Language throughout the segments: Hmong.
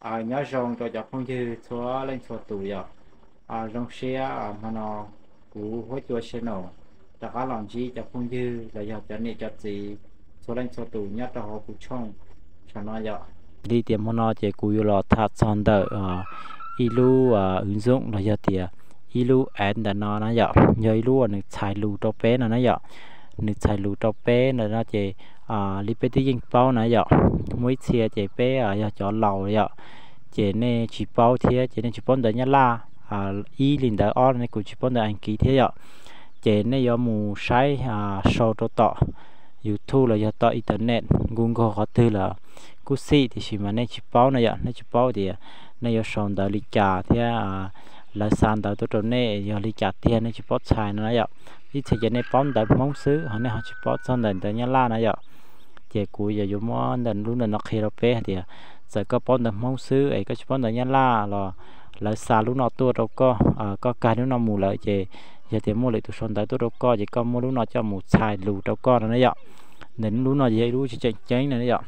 Nyob zoo rau cov phooj ywg txhua leej txhua tus yom. Zoo siab hmo no kuv Huab Cua Channel rov qab los ntsib cov phooj ywg los yog cov niam cov txiv txhua leej txhua tus nyob rau hauv kuv tshooj saum no yom. Li tias hmo no ces kuv yuav los tham txog ntawm ib lub wv ntxooj los yog tias ib lub app ntawm no na yom, yog ib lub uas nws txhais lus rau peb no na yom. Nws txhais lus rau peb ntawm no ces li peb twb yeej paub na yom, muaj ib txhia ces peb yog cov laus yom, ces nej tsis paub thiab ces nej tsis paub ntawv Nyab Laj ib li ntawd, ob nej kuj tsis paub ntawv Askiv thiab yom, ces nej yuav mus saib sau rau tom YouTube los yog tom internet, Google qhov twg los kuj xij, tiam sis mas nej tsis paub na yom, nej tsis paub tias nej yuav sau ntawv li cas thiab lawv xa ntawv tuaj rau nej yog li cas tiag nej tsis paub txhais no na yom. Ib txhia ces nej paub ntawv Hmoob xwb ho nej ho tsis paub txog ntawm ntawv Nyab Laj na yom. Ces kuv yog yuav muab ntawm lub ntawm no qhia rau peb hais tias txawm koj paub ntawv Hmoob xwb es koj tsis paub ntawv Nyab Laj los lawv xa lub no tuaj rau koj, koj kag lub no mus lawm ces yog tias muaj lwm tus sau ntawv tuaj rau koj ces koj muab lub no coj mus txhais lus rau koj no na yom. Ntawm lub no ces yog ib lub tsis tseem ceeb no na yom,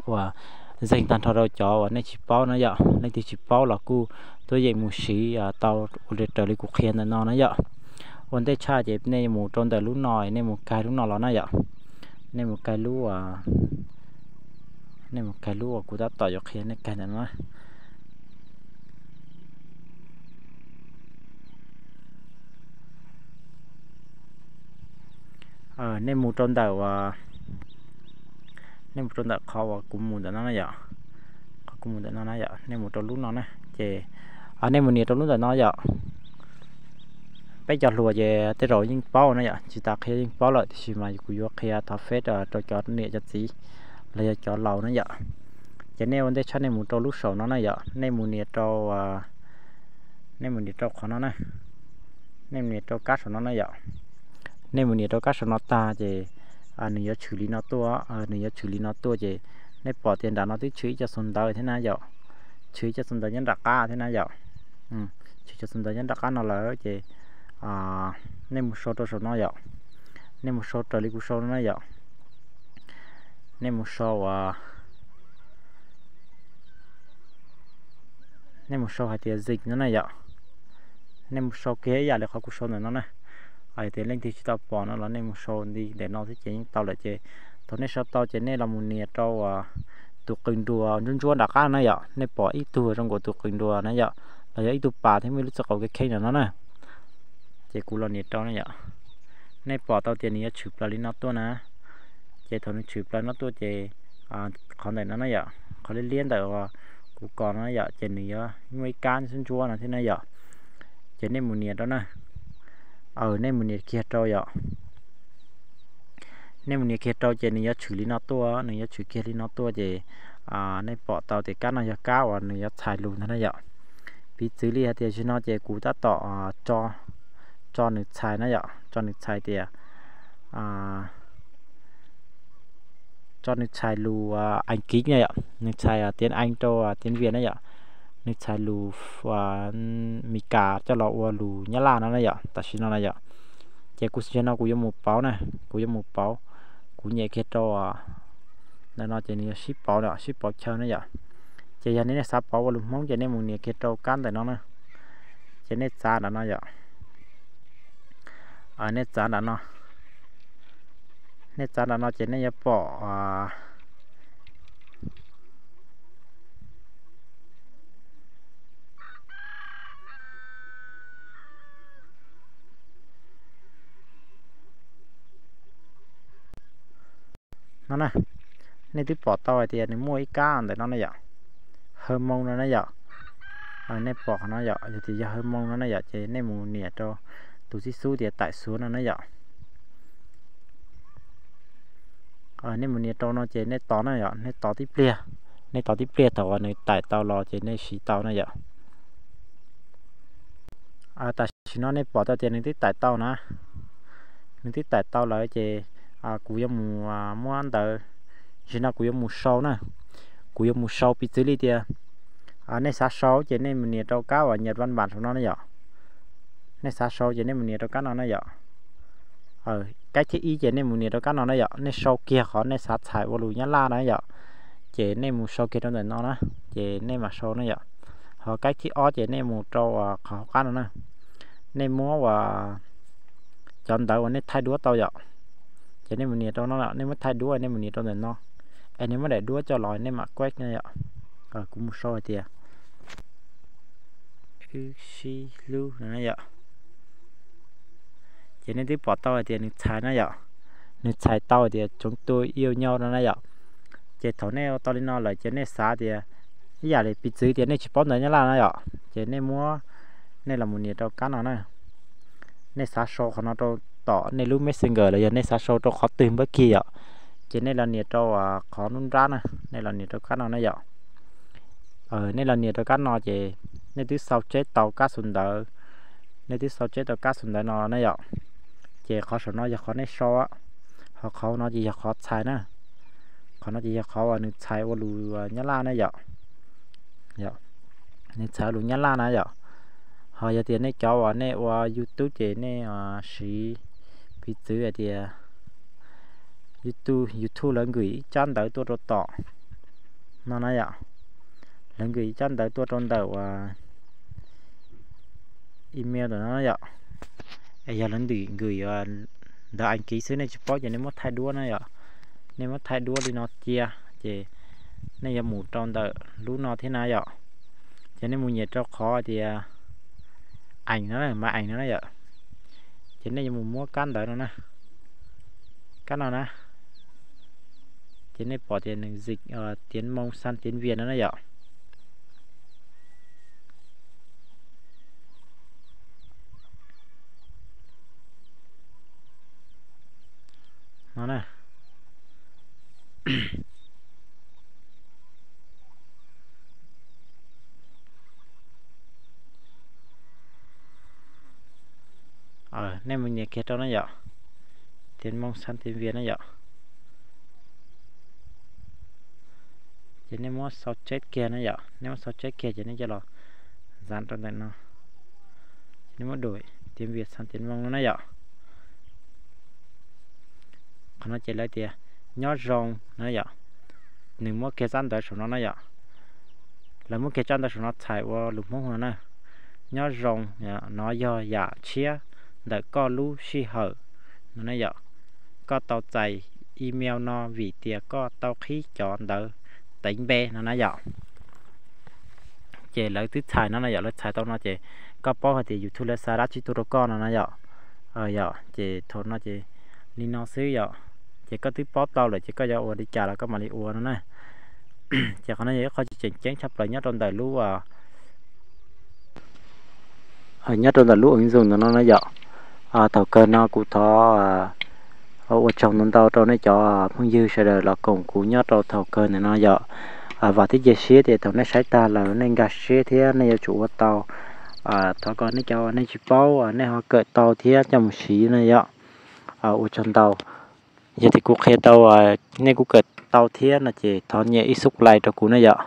uas zeeg tag nrho rau cov uas nej tsis paub na yom. Leej twg tsis paub los kuj tuaj yeem mus siv tau ua li raws li kuv qhia ntawm no na yom. Ua ntej tshaj ces nej mus rau ntawm lub no, nej mus kag lub no los na yom. Nej mus kag lub, nej mus kag lub uas kuv tab tom yuav qhia nej kag ntawm no. Nej mus rau ntawm, nej mus rau ntawm qhov uas kuv mus ntawm no na yom. Qhov kuv mus ntawm no na yom, nej mus rau lub no na ces nej mus nias rau lub ntawm no yom. Peb cov hluas ces tej zaum yeej paub na yom, tsis tas qhia yeej paub lawm, tiam sis mas kuv yuav qhia thov feb rau cov niam cov txiv los yog cov laus na yom. Ces nej ua ntej tshaj nej mus rau lub saum no na yom, nej mus nias rau, nej mus nias rau qhov no na. Nej mus nias rau kab saum no na yom. Nej mus nias rau kab saum no tag ces nws yuav tshwm li no tuaj, nws yuav tshwm li no tuaj ces nej pom tias nram no twb tshwm ib co xov ntawv thiab na yom. Tshwm ib co xov ntawv nyob nram qab thiab na yom. Tshwm cov xov ntawv nyob nram qab no lawm ces nej mus sau rau saum no yom. Nej mus sau raws li kuv sau no na yom. Nej mus sau, nej mus sau hais tias zim no na yom. Nej mus sau kiag ib yam li qhov kuv sau ntawm no na. Hais tias leej twg tsis tau pom no los nej mus sau nti ntawm no xwb ces yeej tau lawm ces thaum nej sau tau ces nej los mus nias rau tus qws nruas ntsuab ntsuab nram qab na yom. Nej pom ib tug zoo nkaus tus qws nruas na yom, los yog ib tug pas thiab muaj ib lub txoj qau kev kheeb ntawm no na. Ces kuv los nias rau na yom. Nej pom tau tias nws yuav tshwm plaws li no tuaj na. Ces thaum nws tshwm plaws no tuaj ces qhov ntawm no na yom, qhov liab liab ntawm uas kuv kos no yom, ces nws yuav muaj ib kab ntsuab ntsuab no thiab na yom. Ces nej mus nias rau na. Nej mus nias kiag rau yom. Nej mus nias kiag rau ces nws yuav tshwm li no tuaj, nws yuav tshwm kiag li no tuaj ces nej pom tau tias kab no yog kab uas nws yuav txhais lus ntag na yom. Piv txwv li hais tias zaum no ces kuv tab tom tso nws txhais na yom, tso nws txhais tias, tso nws txhais lus Askiv na yom, nws txhais tiav Askiv rau tiav Vias na yom, nws txhais lus Meskas coj los ua lus Nyab Laj no na yom, tam sim no na yom. Ces kuv zaum no kuv yuav mus pauv na, kuv yuav mus pauv, kuv nyem kiag rau ntawm no ces nws yuav sib pauv na, sib pauv chaw na yom. Ces yog nej xav pauv ua lus Hmoob ces nej mus nias kiag rau kab ntawm no na. Ces nej txav nram no yom. Nej txav nram no, nej txav nram no ces nej yuav pom no na. Nej twb pom tau hais tias nws muaj ib kab ntawm no na yom, Hawj Moo no na yom. Nej pom qhov no yom, yog tias yog Hawj Moo no na yom ces nej mus nias rau tus xib xub tias taim xuav no na yom. Nej mus nias rau no ces nej tos na yom, nej tos tib pliag, nej tos tib pliag thaum uas nws taim tau los ces nej siv tau na yom. Tam sim no nej pom tau tias nws twb taim tau na, nws twb taim tau lawm ces kuv yuav mus muab ntawv, zaum no kuv yuav mus sau na, kuv yuav mus sau piv txwv li tias nej xav sau ces nej mus nias rau kab uas nyaj vaj npam saum no na yom. Nej xav sau ces nej mus nias rau kab no na yom. Kab thib ib ces nej mus nias rau kab no na yom, nej sau kiag qhov nej xav txhais ua lus Nyab Laj na yom, ces nej mus sau kiag rau ntawm no na. ces nej mam sau na yom. Ho kaib thib ob ces nej mus rau qhov hauv qab no na, nej muab uas cov ntawv uas nej thaij duab tau yom, ces nej mus nias rau no, nej muab thaij duab nej mus nias rau ntawm no, es nej muab daim duab coj los nej mam kuaj na yom. Kuv mus sau hais tias wb sib hlub no na yom. Ces nej twb pom tau hais tias nws txhais na yom, nws txhais tau hais tias chúng tôi yêu nhau no na yom. Ces thaum nej ua tau li no lawm ces nej xav tias, ib yam li piv txwv tias nej tsis paub ntawv Nyab Laj na yom, ces nej muab, nej los mus nias rau kab no na. Nej xav sau qhov no rau tom nej lub Messenger los yog nej xav sau rau qhov twg npab kig yom, ces nej los nias rau qhov nruab nrab na, nej los nias rau kab no na yom. Nej los nias rau kab no ces nej twb sau tseb tau kab xus ntawv, nej twb sau tseb tau kab xus ntawv no na yom. Ces qhov saum no yog qhov nej sau, ho qhov no ces yog qhov txhais na. Qhov no ces yog qhov uas nws txhais ua lus Nyab Laj na yom. Nws txhais ua lus Nyab Laj na yom. Ho yog tias nej cov uas nej ua YouTube ces nej siv, piv txwv hais tias YouTube, YouTube lawv nkws ib tsab ntawv tuaj rau tom no na yom. Lawv nkws ib tsab ntawv tuaj rau ntawm uas email ntawm no na yom. Es yog lawv nkws ntawv Askiv xwb nej tsis paub ces nej muab thaij duab na yom. Nej muab thaij duab li no cia, ces nej yuav mus rau ntawm lub no thiab na yom. Ces nej mus nyem rau qhov tias ees no, mas ees no na yom. Ces nej yuav mus muab kab ntawv no na, kab no na. Ces nej pom tias nws zim tiav moo xan tiav vias no na yom. No na. Nej mus nias kiag rau na yom, tiav moo xan tiav vias na yom. Ces nej muab sau tseb kiag na yom, nej muab sau tseb kiag ces nej coj los zam rau ntawm no. Nej muab đuổi tiếng Việt sang tiếng Mông no na yom. Qhov no ces lawv tias nyob zoo na yom. Nws muab kiag tsab ntawv saum no na yom. Lawv muab kiag tsab ntawv saum no txhais ua lus Hmoob no na. Nyob zoo, no yog yam tshiab ntawm koj lub sij hawm no na yom. Koj tau txais email no vim tias koj tau qhib cov ntawv teev npe no na yom. Ces lawv twb txhais no na yom, lawv txhais tau no ces koj paub hais tias YouTube lawv xa dab tsi tuaj rau koj no na yom. Yom, ces thaum no ces li no xwb yom. Ces koj twb paub tau lawm ces koj yuav ua li cas los koj mam li ua no na. Ces qhov no yog ib qho tsis tseem ceeb tshaj plaws nyob rau ntawm lub nyob rau ntawm lub ứng dụng ntawm no na yom. Thaum kawg no kuv thov ua tsaug ntau ntau rau nej cov phooj ywg sawv daws los koom kuv nyob rau thaum kawg ntawm no yom. Vam thiab cia siab tias thaum nej saib tag lawm nej nkag siab thiab nej yuav tsum ua tau. Thov kom nej cov uas nej tsis paub nej ho kawm tau thiab coj mus siv na yom. Ua tsaug ntau. Yog tias kuv qhia tau, nej kuj kawm tau thiab no ces thov nias ib subscribe rau kuv na yom.